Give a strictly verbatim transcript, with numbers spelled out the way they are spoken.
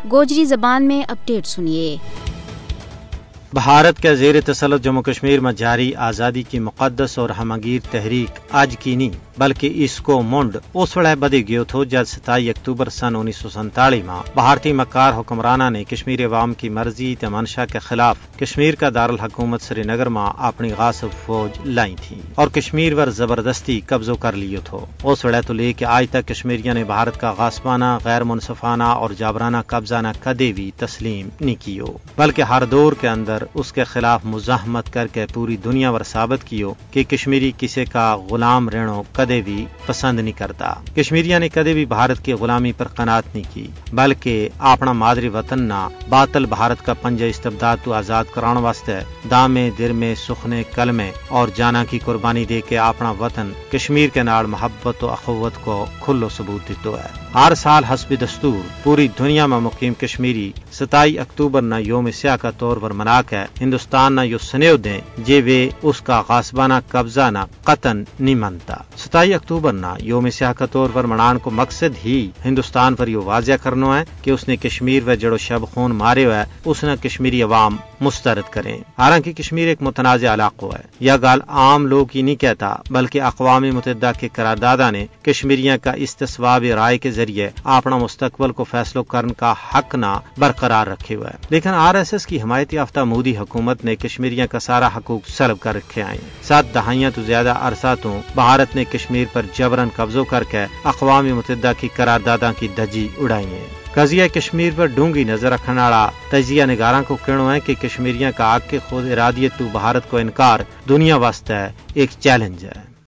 گوجری زبان میں اپڈیٹ سنیے۔ بھارت کے زیر تسلط جموں کشمیر ما جاری آزادی کی مقدس اور ہمگیر تحریک آج کی نہیں، بلکہ اس کو منڈ اس وڑے بدی گیو تھو جد ستائی اکتوبر سن انیس سو سنتالی ما بھارتی مکار حکمرانہ نے کشمیر عوام کی مرضی تے منشا کے خلاف کشمیر کا دارالحکومت سری نگر ما اپنی غاصب فوج لائی تھی اور کشمیر پر زبردستی قبضو کر لیو تھو۔ اس وڑے تو لے کے آج تک کشمیریاں نے بھارت کا غاصبانہ، غیر منصفانہ اور جابرانہ قبضہ نا کدے بھی تسلیم نہیں کیو، بلکہ ہر دور کے اندر اس کے خلاف مزاحمت کر کے پوری دنیا پر ثابت کیو کہ کشمیری کسے کا غلام رہنو کدے بھی پسند نہیں کرتا۔ کشمیریاں نے کدے بھی بھارت کی غلامی پر قناعت نہیں کی، بلکہ اپنا مادری وطن نا باطل بھارت کا پنجہ استبداد تو آزاد کران واسطے دامے درمے سخنے کلمے اور جاناں کی قربانی دے کے اپنا وطن کشمیر کے نال محبت و اخوت کو کھلو ثبوت دیتو ہے۔ ہر سال حسب دستور پوری دنیا ما مقیم کشمیری ستائی اکتوبر نا یوم سیاہ کا طور پر منا کے ہندوستان نا یوہ سنیو دیں جے ویہ اس کا غاصبانہ قبضہ نا قطعا نہیں منتا۔ ستائی اکتوبر نا یوم سیاہ کا طور پر منان کو مقصد ہی ہندوستان پر یوہ واضح کرنو ہے کہ اس نے کشمیر ویہ جڑو شب خون ماریو ہے، اس نا کشمیری عوام مسترد کریں۔ حالانکہ کشمیر ایک متنازعہ علاقو ہے، یا گال عام لوگ ہی نہیں کہتا، بلکہ اقوام متحدہ کے قرارداداں نے کشمیریاں کا استصواب رائے کے ذریعے اپنا مستقبل کو فیصلو کرن کا حق نا برقرار رکھیو ہے۔ لیکن آر ایس ایس کی حمایت یافتہ مودی حکومت نے کشمیریاں کا سارا حقوق سلب کر رکھے آئیں۔ سات دہائیاں تو زیادہ عرصہ تو بھارت نے کشمیر پر جبرا قبضو کر کے اقوام متحدہ کی قرارداداں کی دھجی اڑائی ہیں۔ قضیہ کشمیر پر ڈونگی نظر رکھن آڑا تجزیہ نگاراں کو کہنو ہے کہ کشمیریاں کا حق خود ارادیت تو بھارت کو انکار دنیا واسطے ایک چیلنج ہے۔